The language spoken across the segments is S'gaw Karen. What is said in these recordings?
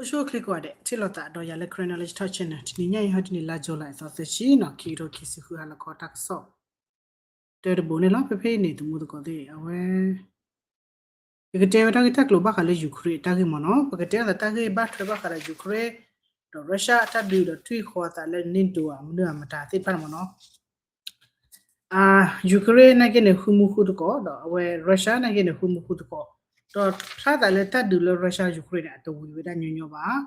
ဆိဆိချ့ကိးဂၤဒဲး ထံၣ်လိာ်သးဒီးယၤလၢ Karen Knowledge Talk Channel တနံၤညါအံၤ ဟီဒ်န့ၣ် လါ July အသီသၢဆံနီၤ ခံကထိခံဆံဃု ဟါလီၤခီတၢ်ကစီၣ် တၢတဘိန့ၣ်လီၤ. ဖဲဖဲအံၤန့ၣ် သမူသကိးသ့ၣ် အဝဲ ယကတဲဝဲတၢ်ဂ့ၢ်တၢ်ကျိၤဘၣ်ဃးလၢ Ukraine အတၢ်ဂ့ၢ်မ့ၢ်နီၤ. ပကတဲအသးတၢ်ဂ့ၢ်ဘၣ်ထွဲဘၣ်ဃးဒီး Ukraine ဒီး Russia အတၢ်ဒုးဒီး ထွံၣ်ဃီအသးလၢ NATO အမနုၤအမတၤသ့ၣ်တဖၣ်န့ၣ်မ့ၢ်နီၤ. Ukraine နာ်က့န့ၣ် ဃုမူဃုတကိး ဒီးအဝဲ Russia နာ်က့န့ၣ် ဃုမူဃုတကိး ဒီးဖျါသးလၢတၢ်ဒုးလၢ Russia Ukraine န့ၣ် အတဝံၤဝဲဒၣ်ညီညီဘၣ်.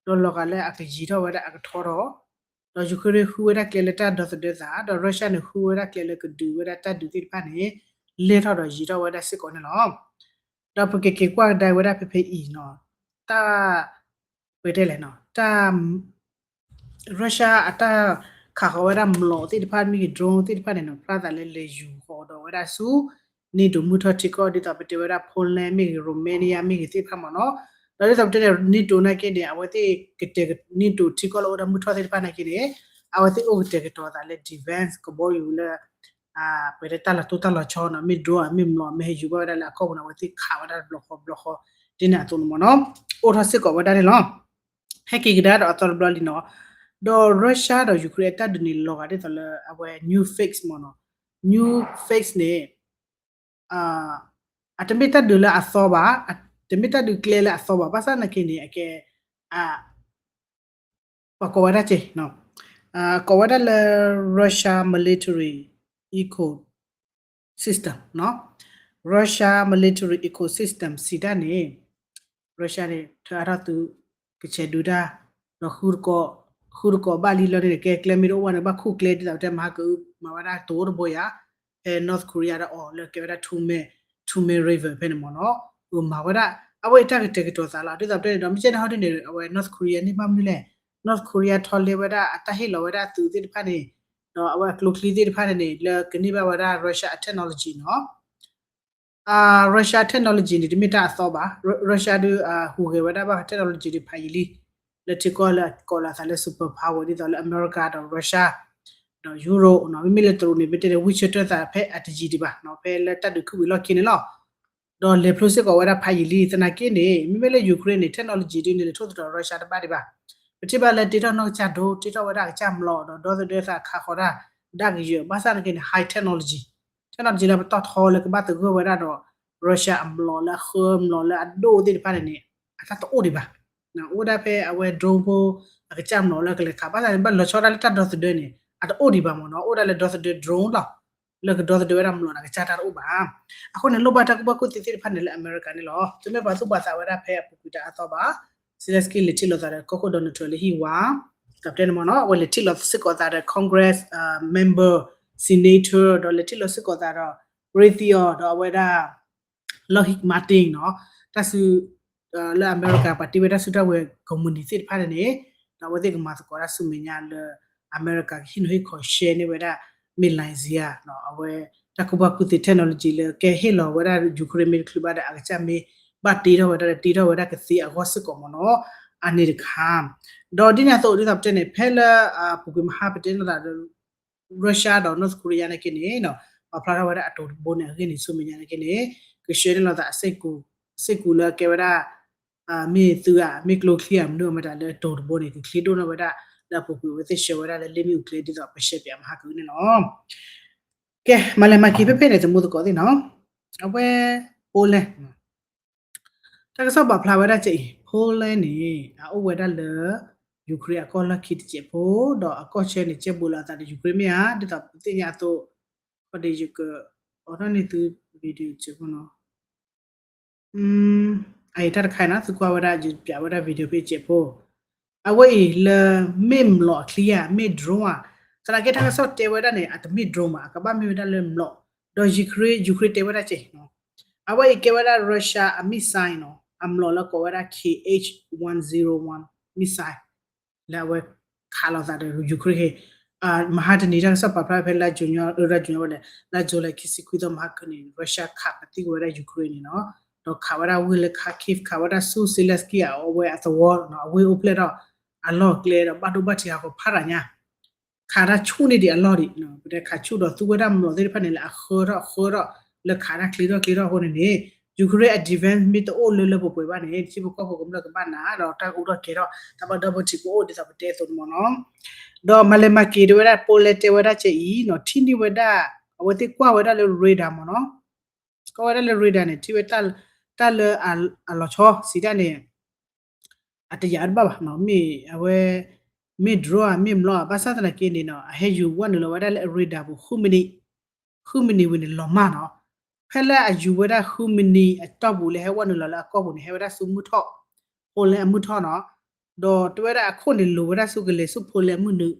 ဒီးလီၤဂာ်လၢအကယံၤထီၣ်ဝဲဒၣ်အကထီထီၣ် ဒီး Ukraine ဃုဝဲဒၣ်ကျဲလၢတၢ်ဒီသဒၢသး ဒီး Russia န့ၣ် ဃုဝဲဒၣ်ကျဲလၢကဒုးဝဲဒၣ်တၢ်ဒုးသ့ၣ်တဖၣ်န့ၣ် လဲၢ်ထီၣ်ဒီးယံၤထီၣ်ဝဲဒၣ်စ့ၢ်ကီးန့ၣ်လီၤ. ဒီးပကက့ၤကွၢ်ကဒါဝဲဒၣ်ဖဲဖဲအံၤနီၤ တၢ် ပတဲလဲၣ်နီၤ တၢ် Russia အတၢ်ခးဃီၤဝဲဒၣ်မျိာ်သ့ၣ်တဖၣ် မ့ၢ်ဂ့ၤ drone သ့ၣ်တဖၣ်န့ၣ်နီၤ ဖျါသးလၢလဲၤယူၤဃီၤဒီးဝဲဒၣ်ဆူ NATO မုၢ်ထီၣ်ထံကီၢ် ဒ်သိးပတဲဝဲဒၣ် Poland မ့ၢ်ဂ့ၤ Romania မ့ၢ်ဂ့ၤသ့ၣ်တဖၣ်မ့ၢ်နီၤ. ဒီးဒ်သိးပတဲန့ၣ် NATO နာ်က့န့ၣ် အဝဲသ့ၣ်ကတဲာ် NATO ထံကီၢ်လၢအိၣ်ဝဲဒၣ်မုၢ်ထီၣ်သ့ၣ်တဖၣ်နာ်က့န့ၣ် အဝဲသ့ၣ်အိၣ်ကတဲာ်ကတီၤသးလၢ defense ကဘီယူၤလၢ ပတဲတၢ်လီၤတိၢ်တၢ်လီၤဆီနီၤ မ့ၢ် drone မ့ၢ်မျိာ် မ့ၢ်ဟဲယူၤဘၣ်ဝဲဒၣ်လၢအကီၢ်ပူၤန့ၣ် အဝဲသ့ၣ်ခးဝဲဒၣ်တဘျီဃီဘျီဃီ ဒ်န့ၣ်အသိးန့ၣ်မ့ၢ်နီၤ အိၣ်ထီၣ်စ့ၢ်ကီးဝဲဒၣ်န့ၣ်လီၤ. ဟဲက့ၤကဒါဒီးအသီတဘျီလံနီၤ ဒီး Russia ဒီး Ukraine အတၢ်ဒုးန့ၣ် လီၤဂာ်ဒ်သိးလၢအဝဲ new phase မ့ၢ်နီၤ new phase န့ၣ် အတမ့ၢ်တၢ်ဒုးလၢအသီဘၣ် တမ့ၢ်တၢ်ဒုးကျဲလၢအသီဘၣ် ဘၣ်ဆၣ်နာ်က့န့ၣ် အကဲ ပှၤကိးဝဲဒၣ်က့ ကိးဝဲဒၣ်လၢ Russia military ecosystem နီၤ Russia military ecosystem စံးတၢ်န့ၣ် Russia န့ၣ် ထၢအါထီၣ်သု ကဆဲးဒုးတၢ် ဒီး ဃုတကိးဘၣ်လံလၢန့ၣ် ကဲကျဲမ့ၢ်တအိၣ်ဘၣ်န့ၣ် ဘၣ်ခူၣ်ကျဲဒ်သိးပတဲမၤဟါကအု မၤဝဲဒၣ်တအိၣ်တဘိယၤ ဖဲ North Korea ဒီးအီၤလၢကဲဝဲဒၣ် Tumen Tumen River ဖဲန့ၣ်မ့ၢ်နီၤ မၤဝဲဒၣ် အဝဲအံၤတၢ်ကတဲာ်ကတီၤသးလီၤ ဒ်သိးပတဲန့ၣ်ဒီး မ့ၢ်ကဲန့ၣ်ဟီဒ်န့ၣ် အဝဲ North Korea န့ၢ်ဘၣ်မနုၤလဲၣ် North Korea ထီၣ်လဲဝဲဒၣ်အတၢ်ဟ့ၣ်လီၤဝဲဒၣ်အသုးသ့ၣ်တဖၣ်န့ၣ် ဒီးအဝဲအကျိချံသ့ၣ်တဖၣ်န့ၣ်န့ၣ် လၢကန့ၢ်ဘၣ်ဝဲဒၣ် Russia အ technology နီၤ Russia technology န့ၣ် တမ့ၢ်တၢ်အသီဘၣ် Russia ဒုးဟူးဂဲၤဝဲဒၣ်ဘၣ် technology ဒုးဖးယံာ်လံ လၢထံကီၢ်လၢကိးလီၤသးလၢ super power ဒ်သိးလၢ America ဒီး Russia ဒီး Europe နီၤ မ့မ့ၢ်လၢတရူးန့ၣ် ပတဲန့ၣ် ဝံၢ်ဆၢထၢၣ်သးဖဲအတယံာ်ဒံးဘၣ်နီၤ ဖဲလၢတၢ်ဒုးခုၣ်ဝံၤလီၢ်ခံန့ၣ်လီၤ ဒီးလဲၤဖျိစ့ၢ်ကီးဝဲဒၣ်ဖးယံာ်လံ သနာ်က့န့ၣ် မ့မ့ၢ်လၢ Ukraine န့ၣ် technology ဒုးန့ၣ် လဲၤထိၣ်သတြီၤ Russia တဘၣ်ဒံးဘၣ် ပထံၣ်ဘၣ်လၢတ့ထီၣ်နီၢ်ကစၢ်ဒိ တ့ထီၣ်ဝဲဒၣ်အကစၢ်မျိာ် ဒီးဒီသဒၢသးခးဃီၤတၢ် ဒၣ်ကယၢၤ ဘၣ်ဆၣ်နာ်က့န့ၣ် high technology technology လၢပတီၢ်ထီလၢကဘၣ်သဂၢၢ်ဝဲဒၣ်ဒီး Russia အမျိာ်လၢအဃၢမျိာ်လၢအဒိၣ်သ့ၣ်တဖၣ်န့ၣ်န့ၣ် အတၢ်တအိၣ်ဒံးဘၣ် အိၣ်ဒၣ်ဖဲအဝဲ drone ဖိ အကစၢ်မျိာ်လၢကလဲၤခး ဘၣ်ဆၣ်န့ၣ် ဘၣ်လီၤဆီဒၣ်လၢတၢ်ဒီသဒၢန့ၣ် အတအိၣ်ဒံးဘၣ်မ့ၢ်နီၤ အိၣ်ဒၣ်လၢဒီသဒၢ drone လီၤ လၢကဒီသဒၢဝဲဒၣ်မျိာ်န့ၣ် အကစၢ်တၢ်တအိၣ်ဘၣ် အဃိန့ၣ် လိၣ်ဘၣ်တၢ်ကူၣ်ဘၣ်ကူၣ်သ့သ့ၣ်တဖၣ်န့ၣ်လၢအမဲရကၤန့ၣ်လီၤ တမ့ၢ်ပှၤသူၣ်ပှၤသးဝဲဒၣ်ဖဲအပူၤကွံာ်တအါသီဘၣ် Zelensky လဲၤထံၣ်လိာ်သးဒီးကီၢ်ခိၣ် Donald Trump လၢဟံၣ်ဝါ တၢ်ပတဲန့ၣ်မ့ၢ်နီၤ အဝဲလဲၤထံၣ်လိာ်စ့ၢ်ကီးသးဒီး Congress member senator ဒီးလဲၤထံၣ်လိာ်စ့ၢ်ကီးသးဒီး Raytheon ဒီးအဝဲဒၣ် Lockheed Martin နီၤ တၢ်စု လၢအမဲရကၤပှၤတ့ဝဲတၢ်စုတၢ်ဝဲၤ company သ့ၣ်တဖၣ်န့ၣ်န့ၣ် ဒီးအဝဲသ့ၣ်ကမၤသကိးတၢ်ဆူမဲာ်ညါလၢ အမဲရကၤကဟ့ၣ်နီၤဟ့ၣ်ခီရှဲန့ၢ်ဝဲဒၣ် Malaysia နီၤ အဝဲတၢ်ကူၣ်ဘၣ်ကူၣ်သ့ technology လၢကဟ့ၣ်လီၤဝဲဒၣ် Ukraine မ့ၢ်တချုးဘၣ်ဒီး အကစၢ်မ့ၢ်ဘၣ်တ့ထီၣ်ဝဲဒၣ်ဒီးတ့ထီၣ်ဝဲဒၣ်ကသ့အဂီၢ်စ့ၢ်ကီးမ့ၢ်နီၤ အန့ၣ်တခါ ဒီးဒ်န့ၣ်အသိးဒ်သိးပတဲန့ၣ် ဖဲလၢ ပူၤကွံာ်မဟါပတဲလိာ်သးဒီး Russia ဒီး North Korea နာ်က့န့ၣ် ပာ်ဖျါထီၣ်ဝဲဒၣ်အတိၤတဘိန့ၣ် အဂ့ၢ်န့ၣ်ဆူမဲာ်ညါနာ်က့န့ၣ် ကဆှၢန့ၢ်လိာ်သးအစ့ၢ်ကီး စ့ၢ်ကီးလၢအကဲဝဲဒၣ် မ့ၢ်သုးဧါ မ့ၢ်ကျိချံဧါ မနုၤမတၤလၢအတိၤတဘိန့ၣ် ကချ့ဒိၣ်န့ၢ်ဝဲဒၣ် လၢအပူၤကွံာ်အဝဲသ့ၣ်ဆှၢဝဲဒၣ်လၢလ့ၣ်မ့ၣ်အူကျဲ ဒ်သိးပရှဲပၠးမဟါကအုန့ၣ်လီၤ. ကဲ မၤလဲၤမၤက့ၤဖဲဖဲန့ၣ် သမူသကိးသ့ၣ်နီၤ အဝဲ Poland တၢ်ကစီၣ်ပာ်ဖျါဝဲဒၣ်ကအံၤ Poland န့ၣ် အအိၣ်ဝဲဒၣ်လၢ Ukraine အကီၢ်လီၢ်ခံတစဲးဖိ ဒီးအကီၢ်ဆၢန့ၣ် ကဲဘူးလိာ်အသးဒီး Ukraine မ့ၢ်ဧါ ဒ်သိးပသ့ၣ်ညါအသိး ခီဒီးယက အိးထီၣ်န့ၢ်သု video စဲးဖိနီၤ အံၤတၢ်တခါအံၤနီၤ သုကွၢ်ဝဲဒၣ် ယပၠးဝဲဒၣ် video ဖဲစဲးဖိ အဝဲအံၤလၢ မ့ၢ်မျိာ်အချံဧါ မ့ၢ် drone ဧါ သနာ်က့တၢ်ကစီၣ်တဲဝဲဒၣ်န့ၣ် အတမ့ၢ် drone ဘၣ် အကဘၣ်မ့ၢ်ဝဲဒၣ်လၢမျိာ် ဒီး Ukraine Ukraine တဲဝဲဒၣ်ကဲ အဝဲအံၤကဲဝဲဒၣ် Russia အ missile နီၤ အမျိာ်လၢကိးဝဲဒၣ် Kh one zero one missile လၢအဝဲခးလိာ်သးဒီး Ukraine မဟါတနံၤတၢ်ကစီၣ်ပာ်ဖျါဖဲလါ June လါ June ဝဲလဲၣ် လါ July ခံဆံခွံသီမဟါကန့ၣ် Russia ခးပသံကွံာ်ဝဲဒၣ် Ukraine န့ၣ်နီၤ ဒီးခးဝဲဒၣ်ဝ့ၢ်လၢ Kharkiv ခးဝဲဒၣ်ဆူ Zelensky အဝဲအသဝီနီၤ အဝ့ၢ်အိၣ်ဖျဲၣ်ထီၣ် အလီၢ်ကျဲဒီးဘၣ်ဒိဘၣ်ထံးဟးဂီၤဖးဒိၣ်ညါ ခးတၢ်ဆူၣ်န့ၢ်ဒံးအလီၢ်ဒံး ပတဲခးဆူၣ်ဒီးသူဝဲဒၣ်မျိာ်သ့ၣ်တဖၣ်န့ၣ်လၢအဃၢထီၣ်ဃၢထီၣ် လၢခးတၢ်ချ့ထီၣ်ချ့ထီၣ်အဃိန့ၣ်န့ၣ် Ukraine အ defense မ့ၢ်တအိၣ်လၢလၢပှဲၤပှဲၤဘၣ်န့ၣ် ထံဖိကီၢ်ဖိကမျၢၢ်ကဘၣ်နး ဒီးတၢ်ကအိၣ်ထီၣ်ကဲၤထီၣ် တၢ်ဘၣ်ဒီဘၣ်ထံးကအိၣ်ဒ်သိးပတဲအသိးန့ၣ်မ့ၢ်နီၤ. ဒီးမၤလဲၤမၤက့ၤတဲဝဲဒၣ် Poland တဲဝဲဒၣ်ကဲအံၤနီၤ ထံၣ်န့ၢ်ဝဲဒၣ် အဝဲသ့ၣ်ကွၢ်ဝဲဒၣ်လၢ radar မ့ၢ်နီၤ. ကွၢ်ဝဲဒၣ်လၢ radar န့ၣ် ထံၣ်ဝဲ တၢ်လၢအလီၤဆီစံးတၢ်န့ၣ် အတယာ်တဘၣ်ဘၣ်နီၤ မ့ၢ်အဝဲ မ့ၢ် drone ဧါ မ့ၢ်မျိာ်ဧါ ဘၣ်ဆၣ်သနာ်က့န့ၣ်နီၤ အဟဲယူၤဝဲနုာ်လီၤဝဲဒၣ်လၢအ radar ပူၤ ဃုမံးနံး ဃုမံးနံးဝံၤန့ၣ်လီၤမၢ်နီၤ. ဖဲလၢအယူၤဝဲဒၣ်ဃုမံးနံးအတီၢ်ပူၤလၢဟဲဝဲနုာ်လီၤလၢအကီၢ်ပူၤန့ၣ် ဟဲဝဲဒၣ်ဆူမုၢ်ထီၣ် Poland အမုၢ်ထီၣ်နီၤ. ဒီးတဲဝဲဒၣ်အခိၣ်န့ၣ်လိၤဝဲဒၣ်ဆူကလဲၤဆူ Poland အမုၢ်နုာ်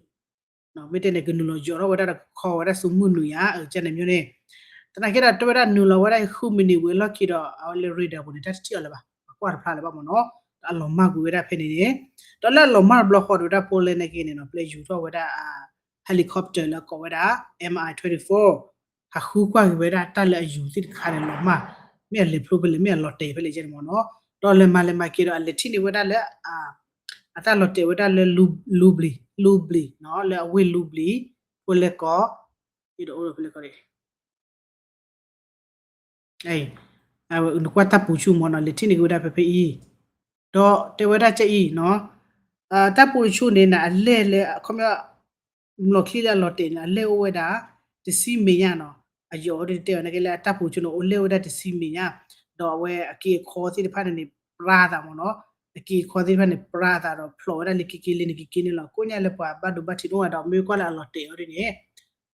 မ့ၢ်တဲန့ၣ် ကနုာ်လီၤယိးထီၣ်ဝဲဒၣ်ဒီးကခီဝဲဒၣ်ဆူမုၢ်နုာ်ယါ အကန့ၣ်မ့ၢ်န့ၣ်. သနာ်က့ဒီးတဲဝဲဒၣ်နုာ်လီၤဝဲဒၣ်ဃုမံးနံးဝံၤအလီၢ်ခံဒီး အဝဲလၢ radar ပူၤန့ၣ် တၢ်တထံၣ်အီၤလၢၤဘၣ် အကွၢ်တဖျါလၢၤဘၣ်မ့ၢ်နီၤ. ဒီးအလီၤမၢ်ကွံာ်ဝဲဒၣ်ဖဲန့ၣ်န့ၣ် ဒီးလၢအလီၤမၢ်တဘျီဃီဒီးဝဲဒၣ် Poland နာ်က့န့ၣ်နီၤ ပျဲယူၤထီၣ်ဝဲဒၣ် helicopter လၢအကိးဝဲဒၣ် Mi twenty-four ဟးဃုကွၢ်က့ၤဝဲဒၣ်တၢ်လၢအယူၤသ့ၣ်တခါန့ၣ်လီၤမၢ် မ့ၢ်အလဲၤဖျိဖဲလဲၣ် မ့ၢ်အလီၤတဲာ်ဖဲလဲၣ်ကန့ၣ်မ့ၢ်နီၤ. ဒီးလဲၤမၤလဲၤမၤက့ၤဒီးအလဲၤထံၣ်န့ၢ်ဝဲဒၣ်လၢ အတၢ်လီၤတဲာ်ဝဲဒၣ်လၢ Lublin နီၤ လၢအဝ့ၢ် Lublin ဖိလဲၣ်ကီၢ် ဒီးအိၣ်ဒီးဖိလဲၣ်ကီၢ် နကွၢ်တၢ်ပူၤဆူၣ်မ့ၢ်နီၤ လဲၤထံၣ်န့ၢ်က့ၤဝဲဒၣ်ဖဲဖဲအံၤ ဒီးတဲဝဲဒၣ်ကအံၤနီၤ တၢ်ပူၤတဆူၣ်န့ၣ် အလဲၢ်လၢ ခီပညီ မျိာ်ချံလၢအလီၤတဲာ်န့ၣ် အလဲၢ်အိၣ်ဝဲဒၣ် တဆံမဲာ်ညါနီၤ အယီၤဒ်တဲအီၤနာ်က့လၢအတၢ်ပူၤဆူၣ်န့ၣ် အိၣ်လဲၢ်ဝဲဒၣ်တဆံမဲာ်ညါ ဒီးအဝဲအက့အခီသ့ၣ်တဖၣ်န့ၣ်န့ၣ် ပြါသးမ့ၢ်နီၤ အက့အခီသ့ၣ်တဖၣ်န့ၣ် ပြါသးဒီးဖျိးဝဲဒၣ်လၢက့က့လၢန့ၣ်က့က့န့ၣ်လီၤ. ကိညါလၢပှၤဘၣ်ဒိဘၣ်ထံးတအိၣ်ဘၣ်ဒီး မ့ၢ်ကွၢ်လၢအလီၤတဲာ်အီၤဒ်န့ၣ်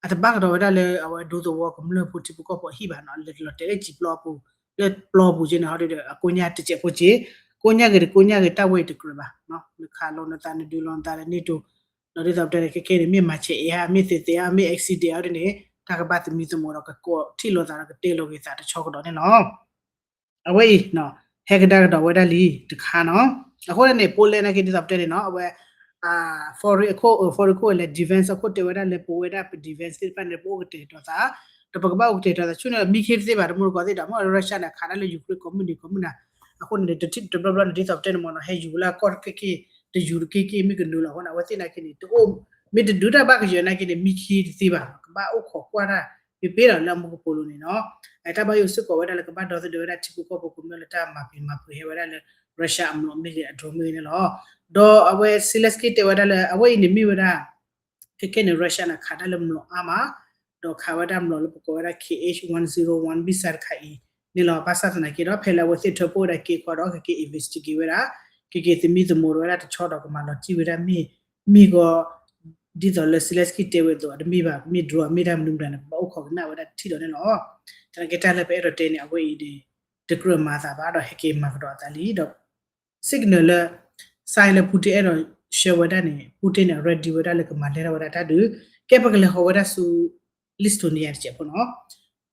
အတဘၣ်ကဒီးဝဲဒၣ်လၢအဝဲဒူသဝီကမျၢၢ်ဖိထံဖိကီၢ်ဖိအဟံၣ်ဘၣ်နီၤ လၢလီၤတဲာ်လၢစံာ်ပျီအပူၤ လၢပျီပူၤက့န့ၣ် ဟီဒ်ဒီး အကိညါတစဲးဖိက့ ကိညါဂ့ၤတကိညါဂ့ၤ တၢ်ဝဲအံၤတကြၢးဘၣ် နခးလီၤနသး နဒုးလီၤနသးလၢ NATO ဒီးဒ်သိးပတဲန့ၣ် ခဲခဲန့ၣ် မ့ၢ်မၤဆဲးအ့ဟါ မ့ၢ်သ့းသ့းဟါ မ့ၢ် accident အီၤဒ်န့ၣ် တၢ်ကဘၣ်သမံသမိးဒီးကကိးထံၣ်လိာ်သးဒီးကတဲလိာ်က့ၤသးတဆီကဒီးန့ၣ်လီၤ. အဝဲအံၤ ဟဲကဒါကဒီးဝဲဒၣ်လံတခါနီၤ. အဃိန့ၣ် Poland နာ်က့ဒ်သိးပတဲန့ၣ်နီၤ အဝဲ foreign အခိၣ် foreign ခိၣ်ဝဲလဲၣ် defense အခိၣ်တဲဝဲဒၣ်လၢပဝဲဒၣ်ပ defense သ့ၣ်တဖၣ်န့ၣ် ပအိၣ်ကတဲာ်ကတီၤသး ဒီးပကဘၣ်အိၣ်ကတဲာ်ကတီၤသးဆူန့ၣ် မံခ့တသ့ဘၣ် တမူတကိးသ့ၣ်ဒီး မ့ၢ် Russia န့ၣ် ခးတၢ်လၢ Ukraine ကိးမုၢ်နံၤကိးမုၢ်နၤ အဃိန့ၣ် တထံၣ်တဘျီဘျီန့ၣ် ဒ်သိးပတဲန့ၣ်မ့ၢ်နီၤ ဟဲယူၤလၢအကီၢ်တက့ၢ်က့ၢ် တယူၤတက့ၢ်က့ၢ် မ့ၢ်ကနုာ်လီၤအဃိန့ၣ် အဝဲသ့ၣ်နာ်က့န့ၣ် တအိၣ် မ့ၢ်တဒုးတၢ်ဘၣ်ကယၢၤနာ်က့န့ၣ် မံခ့တသ့ဘၣ် ကဘၣ်အိၣ်ခိးကွၢ်တၢ် ပ့ပ့ဒီးလၢအမူကပိာ်လိၤန့ၣ်နီၤ. တၢ်ဘၣ်ယိၣ်စ့ၢ်ကီးဝဲဒၣ်လၢကဘၣ်ဒီသဒၢဝဲဒၣ်ထံဖိကီၢ်ဖိကမျၢၢ်လၢတၢ်မၤပျံၤမၤဖုးဟဲဝဲဒၣ်လၢ Russia အမျိာ်မ့ၢ်ဂ့ၤ အ drone မ့ၢ်ဂ့ၤန့ၣ်လီၤ. ဒီးအဝဲ Zelensky တဲဝဲဒၣ်လၢ အဝဲအံၤန့ၣ်မ့ၢ်ဝဲဒၣ် ခဲခဲန့ၣ် Russia န့ၣ် ခးတၢ်လၢမျိာ်အါမး ဒီးခးဝဲဒၣ်မျိာ်လၢပကိးဝဲဒၣ် Kh one zero one missile တခါအံၤန့ၣ်လီၤ. ဘၣ်ဆၣ်သနာ်က့ဒီး ဖဲလၢအဝဲသ့ၣ်ထၢဖှိၣ်ဝဲဒၣ်က့ၤခီဒီး ကက့ၤ investigate ဝဲဒၣ် ကက့ၤသမံသမိးဝဲဒၣ်တဆီဒီးကမၤလီၤတံၢ်ဝဲဒၣ်မ့ၢ် မ့ၢ်ဂီၤ ဒ်သိးလၢ Zelensky တဲဝဲအသိး တမ့ၢ်ဘၣ် မ့ၢ် drone မ့ၢ်တၢ်မနုၤမတၤန့ၣ် ပဘၣ်အိၣ်ခိးကနၣ်ဝဲဒၣ်တထံၣ်ဒီးန့ၣ်လီၤ. သနာ်က့တၢ်လၢပအဲၣ်ဒိးတဲန့ၣ် အဝဲအံၤန့ၣ် တကြၢးမၤသးဘၣ်ဒီးဟဲက့ၤမၤကဒီးအသးလံဒီး signal လၢ sign လၢ Putin အဲၣ်ဒိးဆှၢဝဲဒၣ်န့ၣ် Putin န့ၣ် ready ဝဲဒၣ်လၢကမၤလဲၢ်ထီၣ်ဝဲဒၣ်တၢ်ဒုး ကဲပကလဲၤဃီၤဝဲဒၣ်ဆူ Lithuania တစဲးဖိနီၤ.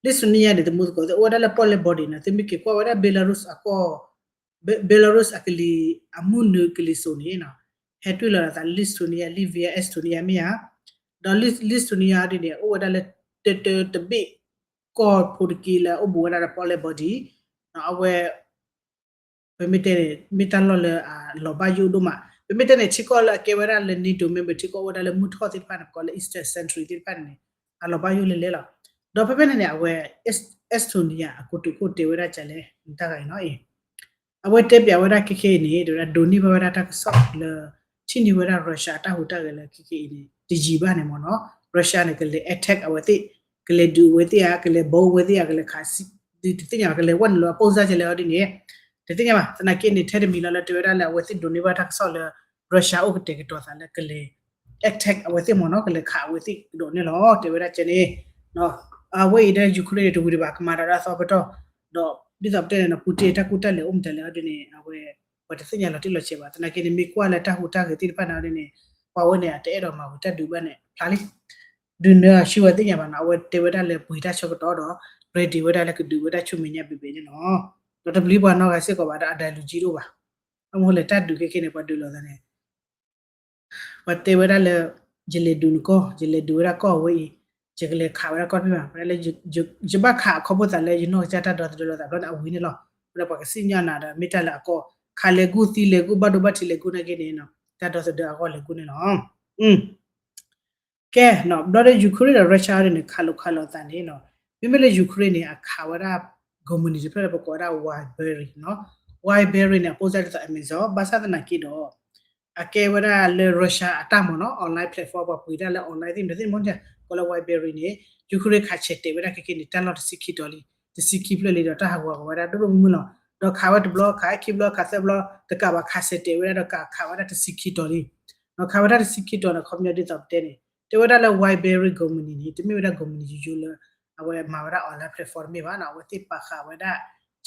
Lithuania န့ၣ် တမူသကိးသ့ၣ် အိၣ်ဝဲဒၣ်လၢပီၣ်လဲၣ်ဘီဒံးနီၤ သုမ့ၢ်က့ၤကွၢ်ဝဲဒၣ် Belarus အကီၢ် Belarus အကလံၤ အမုၢ်နုာ်ကလံၤစိးန့ၣ် ဟဲတွံၢ်လီၤသး Lithuania Latvia Estonia မ့ၢ်ဧါ ဒီး Lithuania ဒ်န့ၣ် အိၣ်ဝဲဒၣ်လၢ တၢတၢတဘ့ၣ် ကီၢ်ဖိတက့ၢ်လၢအအိၣ်ဘူးဝဲဒၣ်ဒီးပီၣ်လဲၣ်ဘီဒံး အဝဲ ပမ့ၢ်တဲန့ၣ် မ့ၢ်တၢ်လီၢ်လၢအလီၤဘၣ်ယိၣ်ဒိၣ်မး ပမ့ၢ်တဲန့ၣ် ထံကီၢ်လၢအကဲဝဲဒၣ်လၢ NATO member ထံကီၢ်အိၣ်ဝဲဒၣ်လၢမုၢ်ထီၣ်သ့ၣ်တဖၣ်န့ၣ် ပကိးလၢ Eastern Century သ့ၣ်တဖၣ်န့ၣ်န့ၣ် အလီၤဘၣ်ယိၣ်လဲၣ်လဲၣ်လီၤ. ဒီးဖဲဖဲန့ၣ်န့ၣ် အဝဲ Estonia အကိတိာ်ခိၣ်တဲဝဲဒၣ်ကလဲၣ် တၢ်ဂၤအံၤနီၤအံၤ အဝဲတဲပၠးဝဲဒၣ်ခဲခဲအံၤန့ၣ် တဲဝဲဒၣ်ဒိးန့ၢ်ဘၣ်ဝဲဒၣ်တၢ်ကစီၣ်လၢ ထံၣ်န့ၢ်ဝဲဒၣ် Russia အတၢ်ဟူးတၢ်ဂဲၤလၢခဲခဲအံၤန့ၣ် တယံာ်ဘၣ်န့ၣ်မ့ၢ်နီၤ Russia န့ၣ် ကလဲၤ attack အဝဲသ့ၣ် ကလဲၤဒုးအဝဲသ့ၣ်ဧါ ကလဲၤ bomb အဝဲသ့ၣ်ဧါ ကလဲၤခး ဒုးတသ့ၣ်ညါဘၣ် ကလဲၤဝဲနုာ်လီၤအပိၢ်စၢ်ကလဲၣ်အီၤဒ်န့ၣ် တသ့ၣ်ညါဘၣ် သနာ်က့န့ၣ် ထဲတမံၤလီၤလၢတဲဝဲဒၣ်လၢအဝဲသ့ၣ်ဒိးန့ၢ်ဘၣ်တၢ်ကစီၣ်လၢ Russia အိၣ်ကတဲာ်ကတီၤသးလၢကလဲၤ attack အဝဲသ့ၣ်မ့ၢ်နီၤ ကလဲၤခးအဝဲသ့ၣ်ကဒီးန့ၣ်လီၤ တဲဝဲဒၣ်ကဲန့ၣ် အဝဲအံၤဒီး Ukraine န့ၣ် တဝံၤဒံးဘၣ် ကမၤဒီးတၢ်သီပတီၢ် ဒီးဒ်သိးပတဲန့ၣ်နီၤ Putin တၢ်ကူၣ်တၢ်လဲၤအိၣ်မတၤလဲၣ်အီၤဒ်န့ၣ် အဝဲ ပှၤတသ့ၣ်ညါလီၤတံၢ်လီၤဆဲးဘၣ် သနာ်က့န့ၣ် မ့ၢ်ကွၢ်လၢတၢ်ဟူးတၢ်ဂဲၤသ့ၣ်တဖၣ်န့ၣ်အီၤဒ်န့ၣ် ပှၤဝဲန့ၣ် အတအဲၣ်ဒိးမၤဝံၤတၢ်ဒုးဘၣ်န့ၣ် ဖျါလံ ဒုးနၢၤအဆူၣ်ဝဲသ့ၣ်ညါဘၣ်နီၤ အဝဲတဲဝဲဒၣ်လၢပှ့ၤတၢ်ဆၢကတီၢ်ဒီး ready ဝဲဒၣ်လၢကဒုးဝဲဒၣ်ဆူမဲာ်ညါဘ့ၣ်ဘ့ၣ်န့ၣ်လီၤ. ဒီးတဘျီပှၤနီၢ်ဂၤစ့ၢ်ကီးဘၣ်ဒီး အဒၣ်လူၤကံတအိၣ်ဘၣ် အမ့ၢ်လၢတၢ်ဒုးခဲခဲန့ၣ် ပှၤဒုးလိာ်သးန့ၣ် ပှၤတဲဝဲဒၣ်လၢ ယလဲၤဒုးနကီၢ် ယလဲၤဒုးဝဲဒၣ်ကီၢ်အဝဲအံၤ ယကလဲၤခးဝဲဒၣ်ကီၢ်တဘ့ၣ်ဘၣ် ဝဲဒၣ်လၢ ယဘၣ်ခးအခီဖျိသးလၢယနီၢ်ကစၢ်တၢ်ဒီသဒၢလိာ်သးဘျီန့ၣ် အဝံၤန့ၣ်လီၤ. ဝဲဒၣ်ပှၤကစံၣ်ညီၣ်နၤဒီး မ့ၢ်တၢ်လၢအကီၢ် ခးလဲၤကူၣ်သံလဲၤကူၣ် ဘၣ်ဒိဘၣ်ထံးလဲၤကူၣ်နာ်က့န့ၣ် တၢ်ဒီသဒၢအဂီၢ်လဲၤကူၣ်န့ၣ်လီၤ. ကဲ ဘျီဒီး Ukraine ဒီး Russia အီၤဒ်န့ၣ် ခးလိာ်ခးလိာ်အသးန့ၣ်နီၤ မ့မ့ၢ်လၢ Ukraine န့ၣ် အခးဝဲဒၣ် ကုမ္ပဏီတဖျၢၣ်လၢပကိးဝဲဒၣ် Wildberries နီၤ. Wildberries န့ၣ် အပိၢ်စၢ်ဒ်သိး Amazon ဘၣ်ဆၣ်သနာ်က့ဒီး အကဲဝဲဒၣ်လၢ Russia အတၢ်မ့ၢ်နီၤ online platform ပှၤပှ့ၤတၢ်လၢ online သ့ၣ်မတၤသ့ၣ်မတၤ ကိးလၢ Wildberries န့ၣ် Ukraine ခးဆဲးတဲာ်ဝဲဒၣ်ခဲကနံၣ်န့ၣ် တၢ်လီၢ်တဆံခံတီၤလံ, တဆံခံဖျၢၣ်လံဒီးတၢ်ဟးဂီၤကီးဝဲဒၣ်ဒိၣ်ဒိၣ်မုၢ်မုၢ်လီၤ. ဒီးခးဝဲတဘျီ ခးခံဘျီ ခးသၢဘျီ တကးဘၣ်ခးဆဲးတဲာ်ဝဲဒၣ်ဒီးကးခးဝဲဒၣ်တဆံခံတီၤလံ. ဒီးခးဝဲဒၣ်တဆံခံတီၤန့ၣ် ခီပညီဒ်သိးပတဲန့ၣ် တဲဝဲဒၣ်လၢ Wildberries ကုမ္ပဏီန့ၣ် တမ့ၢ်ဝဲဒၣ်ကုမ္ပဏီယိယိလၢ အဝဲမၤဝဲဒၣ် online platform တမ့ၢ်ဘၣ်နီၤ, အဝဲသ့ၣ်ပာ်ဃာ်ဝဲဒၣ်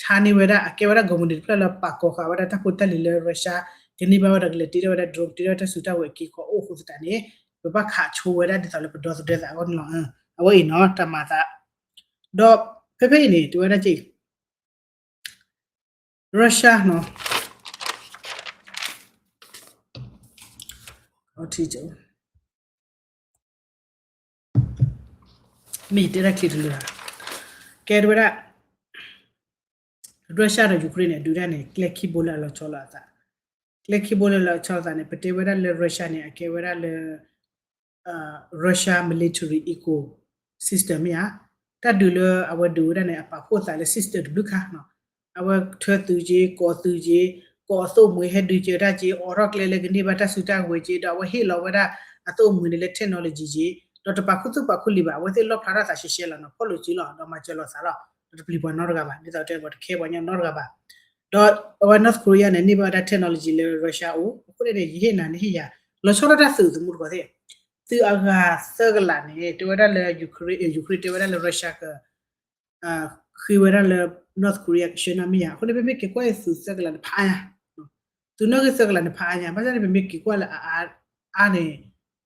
ဆါန့ၢ်ဝဲဒၣ် အကဲဝဲဒၣ်ကုမ္ပဏီတဖျၢၣ်လၢပာ်ကီၤဃာ်ဝဲဒၣ်တၢ်ဖိတၢ်လံၤလၢ Russia ကန့ၢ်ဘၣ်ဝဲဒီးကလဲၤတ့ထီၣ်ဝဲဒၣ် drone တ့ထီၣ်ဝဲတၢ်စုတၢ်ဝဲၤအက့ခီအိၣ်အဃိသတးန့ၣ် ပဘၣ်ခးဆိဝဲဒၣ်ဒ်သိးလၢပဒီသဒၢသးအဂီၢ်န့ၣ်လီၤ. အဝဲအံၤနီၤ တၢ်မၤသး ဒီးဖဲဖဲအံၤန့ၣ် တဲဝဲဒၣ်က့ Russia နီၤ မ့ၢ်တဲဒၣ်ချံတလၢ ကဲတဲဝဲဒၣ် Russia ဒီး Ukraine န့ၣ် ဒုးဒၣ်န့ၣ် ကျဲခံဘိလၢအလီၤဆီလိာ်အသး, ကျဲခံဘိလၢအလီၤဆီလိာ်အသးန့ၣ် ပတဲဝဲဒၣ်လၢ Russia န့ၣ် အကဲဝဲဒၣ်လၢ Russia military ecosystem မ့ၢ်ဧါ, တၢ်ဒုးလၢအဝဲဒုးဝဲဒၣ်န့ၣ် အပာ်ဖှိၣ်သးလၢ system တဘျုးခါနီၤ, အဝဲထၢသုးက့ ကိးသုးက့ ကိးအသိၣ်မှံၤဟဲဒုးကဲတၢ်က့ အိးထီၣ်ကျဲလၢကန့ၢ်ဘၣ်တၢ်စုတၢ်ဝဲၤက့ ဒီးအဝဲဟ့ၣ်လီၤဝဲဒၣ်အသိၣ်မှံၤန့ၣ်လၢ technology က့ ဒီးတပာ်ခူသူၣ်ပာ်ခူလံာ်ဘၣ်, အဝဲသ့ၣ်လီၣ်ဖျါထီၣ်သးရှဲရှဲလီၤနီၤ, ဖီၣ်လိာ်စုလီၤ ဒီးမၤစၢၤလိာ်သးလီၤ, ဒီးတပျံၤပှၤနီတဂၤဘၣ်, ဒ်သိးတဲပှၤတခဲပှၤညီနီတဂၤဘၣ်. ဒီးအဝဲ North Korea န့ၣ် န့ၢ်ဘၣ်ဝဲဒၣ် technology လၢ Russia အိၣ်, အဃိန့ၣ်န့ၣ် ယဟ့ၣ်နၤန့ၣ်ဟ့ၣ်ယၤ, လီၤဆီဒၣ်တၢ်သုးသမူတကိးသ့ၣ်, သုးအဂၤသၢကလးန့ၣ် တဲဝဲဒၣ်လၢ Ukraine, Ukraine တဲဝဲဒၣ်လၢ Russia က ဃ့ဝဲဒၣ်လၢ North Korea ကဆှၢန့ၢ်မ့ၢ်ယၤ, အဃိန့ၣ် ပမ့ၢ်က့ၤကွၢ်အံၤသုးသၢကလးန့ၣ်ဖးအါညါ, သုးနီၣ်ဂံၢ်သၢကလးန့ၣ်ဖးအါညါ, ဘၣ်ဆၣ်န့ၣ် ပမ့ၢ်က့ၤကွၢ်လၢအအါအါန့ၣ်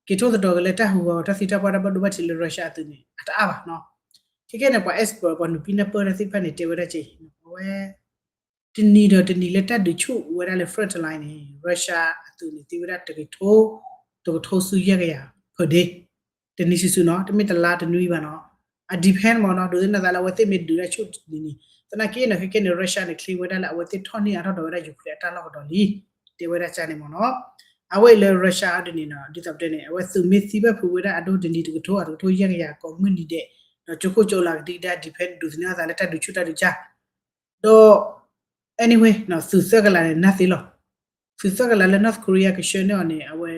က့ၤထိၣ်သတြီၤက့ၤလၢတၢ်ဟူးဂီၤတၢ်သံတၢ်ပှၢ်တၢ်ဘၣ်ဒိဘၣ်ထံးလၢ Russia အသုးန့ၣ် အတအါဘၣ်နီၤ. ခဲကဲန့ၣ် ပှၤ expert ပှၤနုာ်ပံနၢ်ပၢၢ်တၢ်သ့ၣ်တဖၣ်န့ၣ် တဲဝဲဒၣ်က့ အဝဲ တနံၤဒီးတနံၤလၢတၢ်ဒုးဆူၣ်ဝဲဒၣ်လၢ front line န့ၣ် Russia အသုးန့ၣ် သံဝဲဒၣ်တကထိ, တကထိဆူယဲၢ်ကယၤ per day, တနံၤစုာ်စုာ်နီၤ, တမ့ၢ်တလါတနွံဘၣ်နီၤ, အ depend မ့ၢ်နီၤ, ဒိးသန့ၤသးလၢအဝဲသ့ၣ်မ့ၢ်ဒုးတၢ်ဆူၣ်တနံၤန့ၣ်, သနာ်က့န့ၣ် ခဲကဲန့ၣ် Russia န့ၣ် claim ဝဲဒၣ်လၢအဝဲသ့ၣ်ထီၣ်န့ၢ်အါထီၣ်ဒီးဝဲဒၣ် Ukraine အတၢ်လီၢ်ကဒီးလံ, တဲဝဲဒၣ်ကန့ၣ်မ့ၢ်နီၤ. အဝဲအံၤလၢ Russia အဒ်န့ၣ်နီၤ, ဒ်သိးပတဲန့ၣ် အဝဲသုးမ့ၢ်သံဘၣ်ဖုးဝဲဒၣ်အဒိတနံၤတကထိ အတကထိယဲၢ်ကယၤကိးမုၢ်နံၤဒဲး, ဒီးကၠိခိၣ်ကၠိလၤကဒံကဒါ depend ဒိးသန့ၤအသးလၢတၢ်ဒုးဆူၣ်တၢ်ဒုးကါ ဒီး anyway သုးသၢကလးန့ၣ် nothing လီၤ. သုးသၢကလးလၢ North Korea ကဆှၢန့ၢ်အီၤန့ၣ် အဝဲ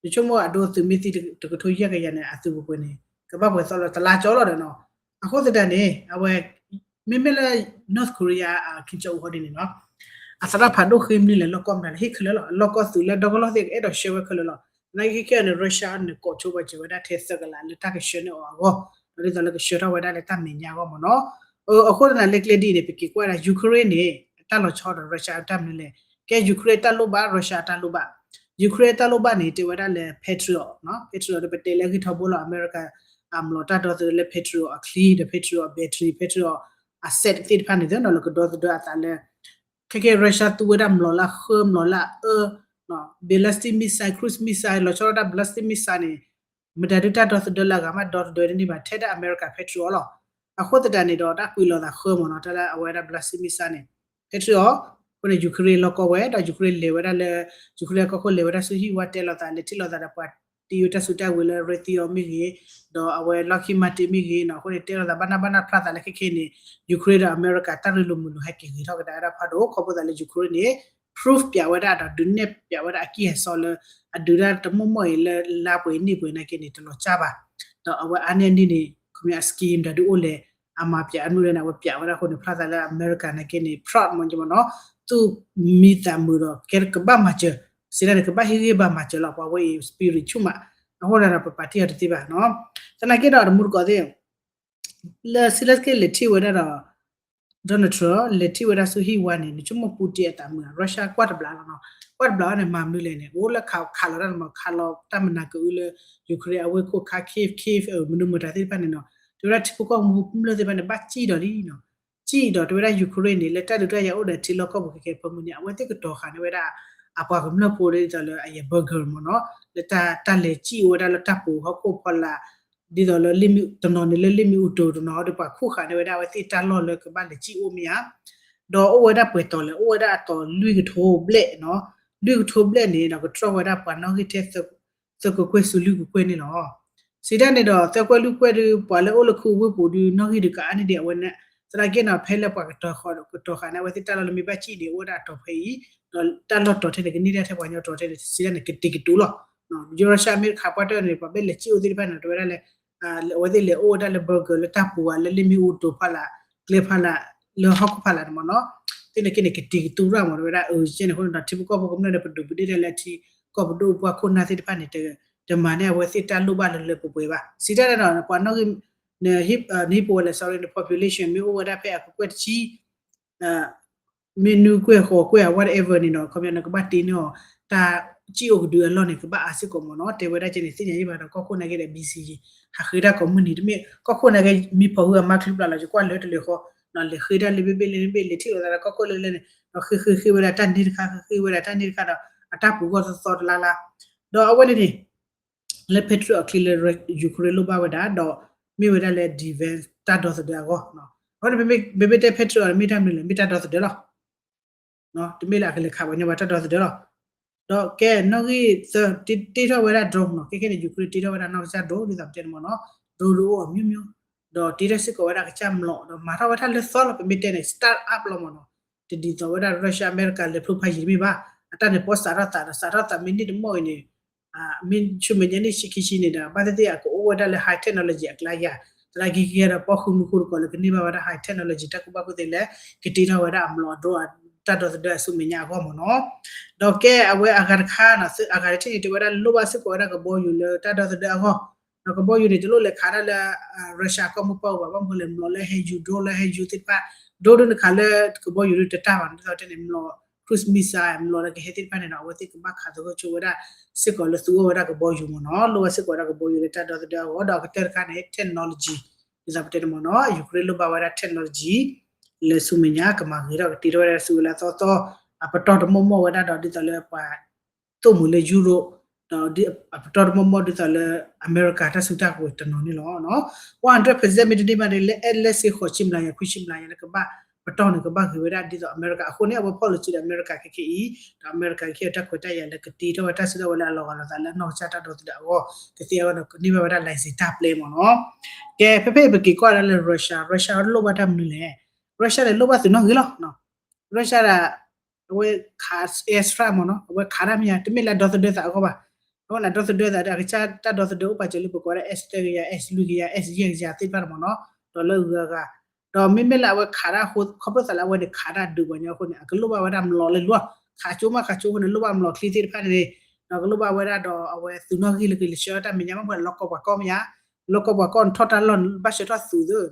ယဆိကမိၣ်အဒိသုးမ့ၢ်သံတကထိယဲၢ်ကယၤန့ၣ် အသုးပူၤကွံာ်န့ၣ် ကဘၣ်ပှဲၤသီလၢတလါကၠီလီၤဒီးနီၤ. အဃိသတးန့ၣ် အဝဲ မ့မ့ၢ်လၢ North Korea အ Kim Jong Un ဟီဒ်န့ၣ်နီၤ, အသရၣ်ဖးဒိၣ်ဃ့မနုၤလဲၣ် လီၢ်ကီၢ်မနုၤလဲၣ် ဟ့ၣ်ခဲလၢာ်လီၤ. လီၢ်ကီၢ်သုးလၢဒီကလီၢ်သ့ၣ်ကအဲၣ်ဒိးဆှၢဝဲခဲလၢာ်လီၤ. သနာ်က့ခဲအံၤန့ၣ် Russia န့ၣ် control ဝဲစၢၤဝဲဒၣ်ထဲသၢကလးလၢတၢ်ကဆှၢန့ၢ်အီၤအဂီၢ်, ဒီးဒ်သိးလၢကဆှၢထီၣ်ဝဲဒၣ်လၢတၢ်မဲာ်ညါအဂီၢ်မ့ၢ်နီၤ. အဃိသတးလၢကျဲဒ်အံၤန့ၣ် ပက့ၤကွၢ်ဒၣ် Ukraine န့ၣ် အတၢ်လီၤဆီဒီး Russia အတၢ်မနုၤလဲၣ်. ကဲ Ukraine တၢ်လိၣ်ဘၣ် Russia အတၢ်လိၣ်ဘၣ်. Ukraine တၢ်လိၣ်ဘၣ်န့ၣ် တဲဝဲဒၣ်လၢ Patriot နီၤ, Patriot ဒီးပတဲလၢဂံၢ်ထီဘိလီၤ အမဲရကၤ အမျိာ်တၢ်ဒီသဒၢလၢ Patriot အချံ ဒီး Patriot battery, Patriot အ set သ့ၣ်တဖၣ်န့ၣ် လၢကဒီသဒၢအသးလၢ ခဲကဲ Russia သူဝဲဒၣ်မျိာ်လၢအဃၢ မျိာ်လၢအအၢ ballistic missile, cruise missile လီၤဆီဒၣ်တၢ် ballistic missile န့ၣ် မတၤဒုးတၢ်ဒီသဒၢလၢအဂၤမးဒီသဒၢတန့ၢ်ဘၣ် ထဲဒၣ်အမဲရကၤ Patriot လီၤ. အဃိသတးန့ၣ်ဒီး တၢ်ကွံာ်လိာ်သးဃၢမ့ၢ်နီၤ တၢ်လၢအဝဲဒၣ် ballistic missile န့ၣ် Patriot အဃိန့ၣ် Ukraine လီၢ်ကီၢ်ဝဲ ဒီး Ukraine လဲၤဝဲဒၣ်လၢ Ukraine အကီၢ်ခိၣ်လဲၤဝဲဒၣ်ဆူဟံၣ်ဝါတဲလိာ်သး လဲၤထံၣ်လိာ်သးဒီးပှၤတ့ဝဲတၢ်စုတၢ်ဝဲၤလၢ Raytheon မ့ၢ်ဂ့ၤ, ဒီးအဝဲ Lockheed Martin မ့ၢ်ဂ့ၤနီၤ, အဃိန့ၣ် တဲလိာ်သးဘၣ်နၢ်ဘၣ်နၢ်ဖျါသးလၢခဲခဲန့ၣ် Ukraine ဒီးအမဲရကၤတၢ်ရ့လိာ်မုာ်လိာ်ဟဲက့ၤဂ့ၤထီၣ်ကဒါဝဲဒၣ်ဖးဒိၣ် ခီဖျိသးလၢ Ukraine န့ၣ် proof ပၠးဝဲဒၣ်ဒီးဒုးနဲၣ်ပၠးဝဲဒၣ်အကံၢ်အစီလၢ အဒုးတၢ်တမိၢ်မိၢ်အံၤလၢလါပှဲၤနံၣ်ပှဲၤနာ်က့န့ၣ် တလီၤကၢ်ဘၣ်, ဒီးအဝဲအါန့ၢ်အန့ၣ်န့ၣ် ခီပညီ scheme ဒီးဒုးအိၣ်လဲၣ် အမၤပၠးအမနုၤလဲၣ်န့ၣ် အဝဲပၠးဝဲဒၣ်အဃိန့ၣ် ဖျါသးလၢအမဲရကၤနာ်က့န့ၣ် proud မ့ၢ်ကမ့ၢ်နီၤ, သူၣ်မံသးမုာ်ဒီးကဲကဘၣ်မၤစၢၤ, စံးဒၣ်န့ၣ် ကဘၣ်ဟ့ၣ်ဂံၢ်ဘါမၤစၢၤလီၤ ပှၤဝဲအံၤ spirit ဆူၣ်မး, အဃိန့ၣ်ဒီးပပာ်တ့ၢ်အီၤတသ့ဘၣ်နီၤ. သနာ်က့ဒီးတမူတကိးသ့ၣ် လၢ Zelenskyy လဲၤထံၣ်ဝဲဒၣ်ဒီး Donald Trump လဲၤထံၣ်ဝဲဒၣ်ဆူဟံၣ်ဝါန့ၣ် နဆိကမိၣ် Putin အသးမုာ်ဧါ, Russia ကွၢ်တဘျီလီၤနီၤ, ကွၢ်တဘျီန့ၣ် မၤမနုၤလဲၣ်န့ၣ် အိၣ်လၢခးခးလီၤတၢ်တမံၤ ခးလီၤတၢ်မနၤကအုလၢ Ukraine အဝ့ၢ်ခိၣ်ခါ Kyiv Kyiv မနုၤမတၤသ့ၣ်တဖၣ်န့ၣ်နီၤ, တဲဝဲဒၣ်ထံဖိကီၢ်ဖိကမျၢၢ်သ့ၣ်တဖၣ်န့ၣ် ဘၣ်စံၣ်ဒီးလံနီၤ, စံၣ်ဒီးတဲဝဲဒၣ် Ukraine န့ၣ် လၢတၢ်ဒုးတၢ်ယၤအိၣ်ဒီးထံလီၢ်ကီၢ်ပူၤခဲခဲအဖၢမုၢ်န့ၣ် အဝဲသ့ၣ်ကတီၤဃာ်န့ၢ်ဝဲဒၣ် အပှၤကမျၢၢ်ဖိဒ်သိးလၢအယဲၢ် bunker မ့ၢ်နီၤ, လၢတၢ်လဲၤစံၣ်အိၣ်ဝဲဒၣ်လၢတၢ်ပူၤဟီၣ်ခိၣ်ဖီလာ် ဒ်သိးလၢ တနီၤန့ၣ်လၢလ့ၣ်မ့ၣ်အူတိၤ တနီၤဒီးပှၤခူၣ်ဃာ်န့ၢ်ဝဲဒၣ်အဝဲသ့ၣ်တၢ်လီၢ်လၢကဘၣ်လဲၤစံၣ်အိၣ်မ့ၢ်ဧါ, ဒီးအိၣ်ဝဲဒၣ်ပှဲၤတီၤလဲၣ် အိၣ်ဝဲဒၣ်အတီၤလွံၢ်ကထိဘျဲၣ်နီၤ, လွံၢ်ကထိဘျဲၣ်န့ၣ်ဒီးကတြီၢ်ဝဲဒၣ်ပှၤနီၣ်ဂံၢ်ထဲ သၢကကွဲၢ်ဆူလွံၢ်ကကွဲၢ်န့ၣ်လီၤ. စံးတၢ်န့ၣ်ဒီး သၢကွဲၢ်လွံၢ်ကွဲၢ်ဒုး ပှၤလၢအိၣ်လၢခူဝ့ၢ်ပူၤဒုး နီၣ်ဂံၢ်ဒုးကအါန့ၢ်ဒံးအဝဲန့ၣ် သနာ်က့န့ၣ် ဖဲလၢပှၤကတီၤဃာ် ကတီၤဃာ်န့ၣ် အဝဲသ့ၣ်တၢ်လီၢ်လၢမ့ၢ်ဘၣ်စံၣ်န့ၣ် အိၣ်ဝဲဒၣ်အတီၤဖဲအံၤ, ဒီးတၢ်လီၢ်တီၤထဲန့ၣ် ကန့ၢ်ဒၣ်ထဲပှၤကညီတီၤထဲန့ၣ် စံးဒၣ်န့ၣ် ကတံၤကတူာ်လီၤ. ယိ Russia အမဲရကၤပှၤတၢၢ်န့ၣ် ပှၤဘၣ်လဲၤစံၣ်အိၣ်သ့ၣ်တဖၣ်န့ၣ် တဲဝဲဒၣ်လၢ အဝဲသ့ၣ်လဲၤအိၣ်ဝဲဒၣ်လၢ bunker လၢတၢ်ပူၤဧါ လၢလ့ၣ်မ့ၣ်အူတိၤဖီလာ် ကျဲဖီလာ် လၢဟီၣ်ခိၣ်ဖီလာ်န့ၣ်မ့ၢ်နီၤ, သ့ၣ်န့ၣ်က့န့ၣ် ကတံၤကတူာ်ရၣ်မ့ၢ် တဲဝဲဒၣ် အၢကဲန့ၣ်အဃိန့ၣ်ဒီး ထံဖိကီၢ်ဖိကမျၢၢ်ဒီး ပဒုးပဒ့ၣ်ဒၣ်လၢအထံကီၢ်ပဒိၣ်ပှၢ်ခိၣ်နၢ်သ့ၣ်တဖၣ်န့ၣ် တမၤန့ၢ်အဝဲသ့ၣ်တၢ်လိၣ်ဘၣ်လၢလၢပှဲၤပှဲၤဘၣ်. စံးတၢ်န့ၣ်ဒီး ပှၤနီၣ်ဂံၢ် နဟံၣ်ပဝဲလဲၣ် sorry န population မ့ၢ်အိၣ်ဝဲဒၣ်ဖဲအကကွဲၢ်တဆံ မ့ၢ်နွံကွဲၢ်ဃိးကွဲၢ် whatever န့ၣ်ဒီး ခီပညီနကဘၣ်တ့န့ၢ်အီၤ တၢ်စံၣ်အိၣ်ကဒုအလီၢ်န့ၣ် ကဘၣ်အါစ့ၢ်ကီးမ့ၢ်နီၤ, တဲဝဲဒၣ်ကဲန့ၣ် သ့ၣ်ညါယံၣ်ဘၣ်ဒီး ကီၢ်ခိၣ်နာ်က့ဒီး BCG ဟးဃ့တၢ်ကိးမုၢ်နံၤ တမ့ၢ်ကီၢ်ခိၣ်နာ်က့ မ့ၢ်ဖီၣ်ဟုအမါချုးပျၢ်လီၤ ယကွၢ်လၢတလၢၤဃီ လဲၤဃ့တၢ်လၢဘ့ၣ်ဘ့ၣ်လၢဘ့ၣ် လဲၤထံၣ်လိာ်သးဒီးကီၢ်ခိၣ်လၢလၢန့ၣ် ဒီးဃ့ဃ့ဃ့ဝဲဒၣ်တၢ်န့ၢ်တခါ ဃ့ဃ့ဝဲဒၣ်တၢ်န့ၢ်တခါဒီး အတၢ်ပူၤဂီၢ်သီသီတလါလါ ဒီးအဝဲန့ၣ်န့ၣ် လၢ Patriot အချံလၢ Ukraine လိၣ်ဘၣ်ဝဲဒၣ် ဒီးမ့ၢ်ဝဲဒၣ်လၢ defense တၢ်ဒီသဒၢအဂီၢ်, အဃိန့ၣ် ပမ့ၢ်တဲ Patriot မ့ၢ်တၢ်မနုၤလဲၣ် မ့ၢ်တၢ်ဒီသဒၢလီၤ. တမ့ၢ်လၢအကလဲၤခးပှၤညီဘၣ် တၢ်ဒီသဒၢလီၤ. ဒီးကဲနီၣ်ဂံၢ်သၢ တ့ထီၣ်ဝဲဒၣ် drone နီၤ, ခဲခဲန့ၣ် Ukraine တ့ထီၣ်ဝဲဒၣ်နီၢ်ကစၢ် drone ဒ်သိးပတဲန့ၣ်မ့ၢ်နီၤ, drone တအိၣ်အမျိုးမျိုး ဒီးတ့ထီၣ်စ့ၢ်ကီးဝဲဒၣ်ကစၢ်မျိာ် ဒီးမၤထီၣ်ဝဲဒၣ်လၢသီလီၤ ပမ့ၢ်တဲန့ၣ် start up လီၤမ့ၢ်နီၤ, တဒ်သိးဝဲဒၣ် Russia အမဲရကၤလဲၤဖျိဖးယံၤတမ့ၢ်ဘၣ်, အတၢ်န့ၣ်ပီစးထီၣ်သးဒီး စးထီၣ်သးမ့ၢ်န့ၢ်တမီၢ်အံၤန့ၣ် မ့ၢ်ဆူမဲာ်ညါန့ၣ် ဆံခံဆံန့ၣ်ဒီး ဘၣ်သ့ၣ်သ့ၣ်အကအိၣ်ဝဲဒၣ်လၢ high technology အကျါယၤ, သနာ်က့ကဲဒီး ပီၣ်ဃုာ်မူခိၣ်တကီးလၢကန့ၢ်ဘၣ်ဝဲဒၣ် high technology တၢ်ကူၣ်ဘၣ်ကူၣ်သ့လၢ ကတ့ထီၣ်ဝဲဒၣ်အမျိာ် drone တၢ်ဒီသဒၢအဆူမဲာ်ညါအဂီၢ်မ့ၢ်နီၤ, ဒီးကဲအဝဲအဂၤတခါနီၤ အဂၤတထံၣ်န့ၣ် တဲဝဲဒၣ်လိၣ်ဘၣ်စ့ၢ်ကီးဝဲဒၣ်ကဘီယူၤလၢတၢ်ဒီသဒၢအဂီၢ်, ဒီးကဘီယူၤန့ၣ် တလိၣ်လဲၤခးတၢ်လၢ Russia ကီၢ်မိၢ်ပှၢ်အပူၤဘၣ် ဘၣ်မနုၤလဲၣ် မျိာ်လၢဟဲယူၤ drone လၢဟဲယူၤသ့ၣ်တဖၣ်, drone ဒ်နခးလၢကဘီယူၤဒ်တတၢ်ဘၣ် ဒ်သိးတဲန့ၣ် မျိာ် cruise missile မျိာ်လၢကဟဲသ့ၣ်တဖၣ်န့ၣ်ဒီး အဝဲသ့ၣ်ကဘၣ်ခးသဂၢၢ်ဆိဝဲဒၣ် စ့ၢ်ကီးလၢသူအီၣ်ဝဲဒၣ်ကဘီယူၤမ့ၢ်နီၤ, လိၣ်ဘၣ်စ့ၢ်ကီးဝဲဒၣ်ကဘီယူၤလၢတၢ်ဒီသဒၢအဂီၢ်, ဒီးအကတၢၢ်တခါန့ၣ် technology ဒ်သိးပတဲန့ၣ်မ့ၢ်နီၤ Ukraine လိၣ်ဘၣ်ဝဲဒၣ် technology လၢဆူမဲာ်ညါ ကမၤဂ့ၤထီၣ်ကတ့ထီၣ်ဝဲဒၣ်ဆူဝဲလၢအသီသီ, အပတီၢ်တမီၢ်မီၢ်ဝဲဒၣ်ဒီးဒ်သိးလၢပှၤ သိၣ်မုာ်လၢ Europe ဒီးအပတီၢ်တမီၢ်မီၢ်ဒ်သိးလၢ အမဲရကၤတၢ်စုတၢ်ကဝဲၤတနီၤန့ၣ်လီၤ. one hundred percent မ့ၢ်တန့ၢ်ဘၣ်န့ၣ် လၢအဲၣ်လၢစ့ဃိးဆံမျးယၤ ခွံဆံမျးယၤလၢကဘၣ် ပတီၢ်န့ၣ်ကဘၣ်ဂ့ၤဝဲဒၣ်ဒ်သိးအမဲရကၤအဃိန့ၣ် အဝဲ policy ဒီးအမဲရကၤခဲခဲအံၤ ဒီးအမဲရကၤခဲခဲအံၤတၢ်ခွဲးတၢ်ယာ်လၢကတ့ထီၣ်ဝဲတၢ်စုတၢ်ဝဲၤလၢအလီၤဂာ်လိာ်သးလၢအနီၢ်ကစၢ်တၢ်ဒီသဒၢအဂီၢ် ကသ့အဂီၢ်န့ၣ် ကန့ၢ်ဘၣ်ဝဲဒၣ် license တၢ်ပျဲမ့ၢ်နီၤ. ကဲ ဖဲဖဲအံၤပက့ၤကွၢ်ဒၣ်လၢ Russia, Russia လိၣ်ဘၣ်တၢ်မနုၤလဲၣ်, Russia န့ၣ်လိၣ်ဘၣ်သုးနီၣ်ဂံၢ်လီၤ. Russia ဒၣ် အဝဲခး airstrike မ့ၢ်နီၤ အဝဲခးတၢ်မ့ၢ်ညါ တမ့ၢ်လၢအဒီသဒၢသးအဂီၢ်ဘၣ်. အဃိန့ၣ် အဒီသဒၢသးဒီး အကစၢ်တၢ်ဒီသဒၢအိၣ်ပာ်စၢၤလၢပကိးဝဲဒၣ် S တကယၤ S လွံၢ်ကယၤ S ယဲၢ်ကယၤသ့ၣ်တဖၣ်န့ၣ်မ့ၢ်နီၤ ဒီးလၢအဂုၤအဂၤ ဒီးမ့မ့ၢ်လၢအဝဲခးတၢ်အဃိ ခီဖျိသးလၢအဝဲန့ၣ်ခးတၢ်ဒုးပှၤညီအဃိန့ၣ် အကလိၣ်ဘၣ်ဝဲဒၣ်မျိာ်လၢလူၤ ခးကၠိမးခးကၠိအဃိန့ၣ် လိၣ်ဘၣ်မျိာ်ချံသ့ၣ်တဖၣ်န့ၣ် ဒီးကလိၣ်ဘၣ်ဝဲဒၣ်ဒီးအဝဲသုးနီၣ်ဂံၢ်လၢကလဲၤဆှၢတၢ်မဲာ်ညါ ဘၣ်မနုၤလၢလီၢ်ကီၢ်ပှၤကီၢ်မ့ၢ်ဧါ, လီၢ်ကီၢ်ပှၤကီၢ်န့ၣ်ထီၣ်တၢ်လီၢ်န့ၣ် ဘၣ်ဆှၢထီၣ်သုးသ့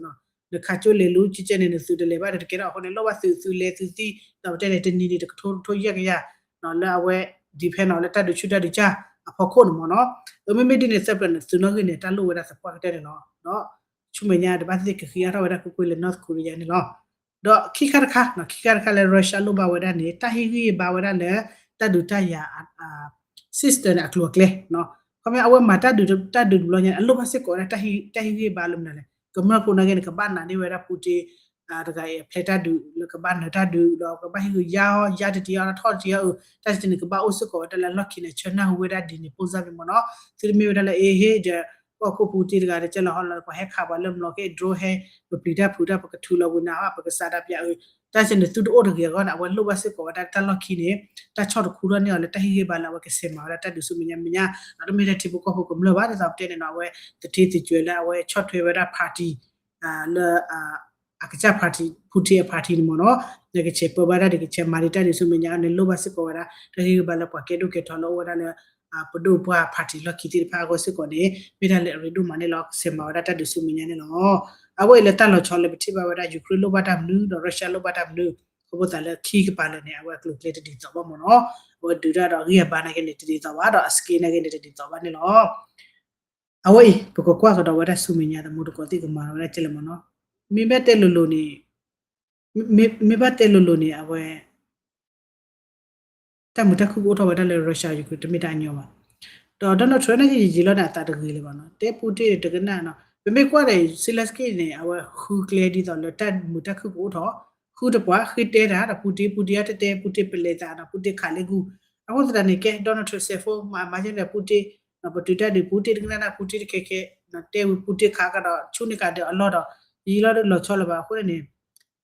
နခးကၠိလဲၤလူၤကဲကဲန့ၣ် နသုးတလဲၤဘၣ်ဒီးတကဲထီၣ်အဃိန့ၣ် လိၣ်ဘၣ်သုး သုးလဲၤသုးသံ ဒီးပတဲန့ၣ် တနံၤန့ၣ် တကထိ တကထိယဲၢ်ကယၤ လၢအဝဲ depend on လၢတၢ်ဒုးဆူၣ်တၢ်ဒုးကၢ်အဖီခိၣ်န့ၣ်မ့ၢ်နီၤ. မ့မ့ၢ်ဒ်န့ၣ် သၢပျၢၤန့ၣ် သုးနီၣ်ဂံၢ်န့ၣ် တၢ်လိၣ်ဝဲဒၣ်သပှၢ်ကတၢၢ်န့ၣ်လီၤ. ဒီးဆူမဲာ်ညါတဘၣ်သ့ၣ်သ့ၣ်ကဃ့အါထီၣ်ဝဲဒၣ်ကွ့ၢ်ကွ့ၢ်လၢ North Korea န့ၣ်လီၤ. ဒီးခံခါတခါ ခံခါတခါလၢ Russia လိၣ်ဘၣ်ဝဲဒၣ်န့ၣ် တၢ်ဟ့ၣ်ဂံၢ်ဘါဝဲဒၣ်လၢ တၢ်ဒုးတၢ်ယၤ system န့ၣ် အကျိၤအကျဲ ခီပညီ အဝဲမၤတၢ်ဒုးတၢ်ဒုးတဘျီညါန့ၣ် အလိၣ်ဘၣ်စ့ၢ်ကီးဝဲဒၣ် တၢ်ဟ့ၣ်ဂံၢ်ဘါလၢမနုၤလဲၣ် ကမျၢၢ်ဖိနာ်က့န့ၣ် ကဘၣ်နာ်န့ၢ်ဝဲဒၣ် Putin တဂၤအံၤ အဖျဲးတၢ်ဒုး လၢကဘၣ်နၢၤတၢ်ဒုး ဒီးကဘၣ်ဟ့ၣ်ဂံၢ်ယါအီၤ ယါတတံၤအီၤ ထီၣ်တတံၤအီၤ တၢ်စ့ၢ်န့ၣ် ကဘၣ်အိၣ်စ့ၢ်ကီးဝဲဒၣ်လၢအလီၢ်ခံန့ၣ် ဆၢနၢ်ဟူဝဲဒၣ်ဒ်န့ၣ် ဖိစၢ်မ့ၢ်မ့ၢ်နီၤ သုတမ့ၢ်ဝဲဒၣ်လၢ အ့ ဟ့ၣ်ဒီး ကီၢ်ခိၣ် Putin တဂၤတကဲလီၤဟီလီၤ ပှၤဟဲခးပှၤလၢမျိာ်က့ drone ဟဲ ပပျံၤတၢ်ဖုးတၢ် ပကထုးလီၤဝံၤနၤဟီ ပကစးတၢ်ပၠးအုး တၢ်စ့ၢ်န့ၣ် သုတအိၣ်တဂ့ၤအဂီၢ်န့ၣ် အဝဲလိၣ်ဘၣ်စ့ၢ်ကီးဝဲဒၣ်တၢ်လီၢ်ခံန့ၣ် တၢ်ဆီၣ်တခူထီၣ်န့ၢ်အီၤလၢတၢ်ဟ့ၣ်ဂံၢ်ဘါလၢအဝဲကဆဲးမၤဝဲဒၣ်တၢ်ဒုးဆူမဲာ်ညါမဲာ်ညါ ဒီးတမ့ၢ်ထဲထံဖိကီၢ်ဖိကမျၢၢ်ဘၣ် ဒ်သိးပတဲန့ၣ်နီၤ အဝဲသထ့သကွဲးလၢအဝဲဆီၣ်ထွဲဝဲဒၣ် party လၢ အကစၢ် party Putin အ party န့ၣ်မ့ၢ်နီၤ နကဆဲးပၢဘၣ်တၢ်ဒုး ကဆဲးမၤဒံးတၢ်ဒုးဆူမဲာ်ညါန့ၣ် လိၣ်ဘၣ်စ့ၢ်ကီးဝဲဒၣ် တၢ်ဟ့ၣ်ဂံၢ်ဘါလၢပှၤကဲဒိၣ်ကဲထီလၢအိၣ်ဝဲဒၣ်လၢ ပဒိၣ်ပှၢ် party လီၢ်ခံသ့ၣ်တဖၣ်အဂီၢ်စ့ၢ်ကီးန့ၣ် မ့ၢ်တၢ်လၢအရ့ဒိၣ်မးန့ၣ်လီၤ ကဆဲးမၤဝဲဒၣ်တၢ်ဒုးဆူမဲာ်ညါန့ၣ်လီၤ. အဝဲအံၤလၢတၢ်လီၤဆီလၢပထံၣ်ဘၣ်ဝဲဒၣ် Ukraine လိၣ်ဘၣ်တၢ်မနုၤ ဒီး Russia လိၣ်ဘၣ်တၢ်မနုၤ အဃိသတးလၢခံကပၤလၢာ်န့ၣ် အဝဲအကျိၤအကျဲတဒ်သိးဘၣ်မ့ၢ်နီၤ အဝဲဒုးတၢ်ဒီးအဂံၢ်အဘါနာ်က့န့ၣ် တဒ်သိးဘၣ် ဒီးအ scale နာ်က့န့ၣ် တဒ်သိးဘၣ်န့ၣ်လီၤ. အဝဲအံၤ ပကကွၢ်ကဒီးဝဲဒၣ်ဆူမဲာ်ညါ သမူတကိးသ့ၣ်ကမၤလီၤဝဲဒၣ်ကဲလဲၣ်မ့ၢ်နီၤ မ့ၢ်ဘၣ်တဲလိၤလိၤန့ၣ် မ့ၢ်ဘၣ်တဲလိၤလိၤန့ၣ် အဝဲ တၢ်မုာ်တၢ်ခုၣ်ကအိၣ်ထီၣ်ဝဲဒၣ်လၢ Russia Ukraine တမ့ၢ်တၢ်အညီဘၣ်. ဒီး Donald Trump နာ်က့ယယံာ်လီၤန့ၣ်အသးတဂ့ၤလၢၤဘၣ်နီၤ တဲ Putin တကနၣ်နီၤ ပမ့ၢ်ကွၢ်ဒီး Zelensky န့ၣ် အဝဲဃုကျဲဒ်သိးလၢတၢ်မုာ်တၢ်ခုၣ်ကအိၣ်ထီၣ် ဃုတပှၤ ဃ့တဲတၢ်ဒီး Putin Putin အတတဲ Putin ပလဲၤသးဒီး Putin ခးလ့ကူ အဃိသတးန့ၣ် ကဲ Donald Trump စဲးဖိ မၤမၤကဲဒီး Putin ပတုာ်တၢ်ဒုး Putin တကနၣ်တၢ် Putin တခဲခဲ တဲဝံၤ Putin ခးကဒီး ဆူန့ၢ်ကဒီးအလီၢ်ဒီး ယံာ်လီၤလၢလီၤဆီလၢၤဘၣ် အဃိန့ၣ်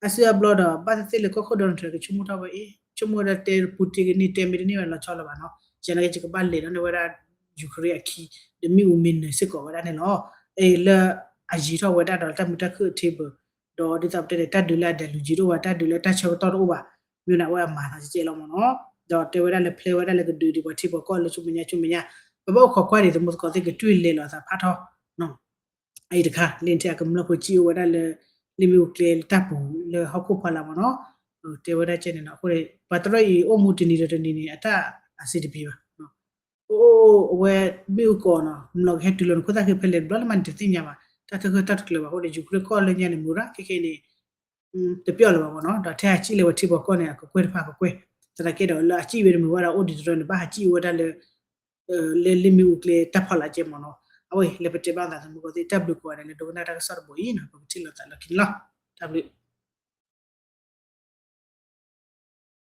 အါစုအါဘျီဒီး ဘၣ်သ့ၣ်သ့ၣ်လၢကီၢ်ခိၣ် Donald Trump ကဆိကမိၣ်ထီၣ်ဝဲအံၤ ဆိကမိၣ်ဝဲဒၣ်တဲ Putin ကန့ၢ်တဲမ့ၢ်တန့ၢ်ဝဲလီၤဆီလၢၤဘၣ်နီၤ, ယနာ်က့ ယကဘၣ်လဲၤဒီးန့ၢ်ဝဲဒၣ် Ukraine အခံ ဒီးမ့ၣ်အူမ့ၢ်နၢၤစ့ၢ်ကီးဝဲဒၣ်န့ၣ်လီၤ. အလၢအယံၤထီၣ်ဝဲဒၣ်ဒီးတၢ်မုာ်တၢ်ခုၣ်အ table ဒီးဒ်သိးပတဲန့ၣ် တၢ်ဒုးလၢအဒဲးလူၤယံၤတအိၣ်ဘၣ်, တၢ်ဒုးလၢတၢ်ဆၢကတီၢ်တအိၣ်ဘၣ်, မ့ၢ်န့ၣ်အဝဲအမၤသးကဲလီၤမ့ၢ်နီၤ. ဒီးတဲဝဲဒၣ်လၢ plan ဝဲဒၣ်လၢကဒုးဒံးပှၤထံပှၤကီၢ်လၢဆူမဲာ်ညါဆူမဲာ်ညါ, ပဘၣ်အိၣ်ခိးကွၢ်ဒံး သမူသကိးသ့ၣ်ကတွံၢ်လဲၤလီၤအသးဖးထီ အံၤတခါ လၢန့ၣ်ထဲအကမျၢၢ်ဖိကံၣ်အိၣ်ဝဲဒၣ်လၢ လ့ၣ်မ့ၣ်အူကျဲလၢတၢ်ပူၤလၢဟီၣ်ခိၣ်ဖီလာ်မ့ၢ်နီၤ, တဲဝဲဒၣ်ကဲန့ၣ်နီၤ. အဃိန့ၣ် ပှၤတရၢအံၤအိၣ်မူတနံၤဒီးတနံၤန့ၣ် အတၢ်အဆင်တပြေဘၣ်. အိၣ်အိၣ်အဝဲမ့ၣ်အူကီးနီၤ မလီၤကဟဲတုၤလီၤနခိၣ်သၣ်ဃံဖဲလဲၣ် တဘျီလၢမၤန့ၣ်တသ့ၣ်ညါဘၣ်, တၢ်တဂၢၢ်တၢ်တကျၢၤဘၣ်အဃိန့ၣ် Ukraine ကီၢ်လၢညါန့ၣ် မုာ်ရၣ်ခဲခဲအံၤန့ၣ် တပျီၣ်လၢၤဘၣ်မ့ၢ်နီၤ. ဒီးထဲအကံၣ်လၢပှၤထံပှၤကီၢ်န့ၣ် အကကွဲၢ်တဖၣ်ကကွဲၢ်, သနာ်က့ဒီး လၢအကံၣ်ဝဲတမုာ်ဘၣ်ဒီးအိၣ်ဒံးတရၢန့ၣ် ဘၣ်ဟးကံၣ်အိၣ်ဝဲဒၣ်လၢ လၢလ့ၣ်မ့ၣ်အူကျဲတၢ်ဖီလာ်ကဲမ့ၢ်နီၤ. အဝဲအံၤ လၢပတဲဘၣ်သးသမူသကိးသ့ၣ် တၢ်ဘျုးကိးဂၤဒဲးလၢဒိကနၣ်တၢ်ကစီၣ်တဘိအံၤနီၤ ပကထံၣ်လိာ်သးလီၢ်ခံန့ၣ်လီၤ. တၢ်ဘျုး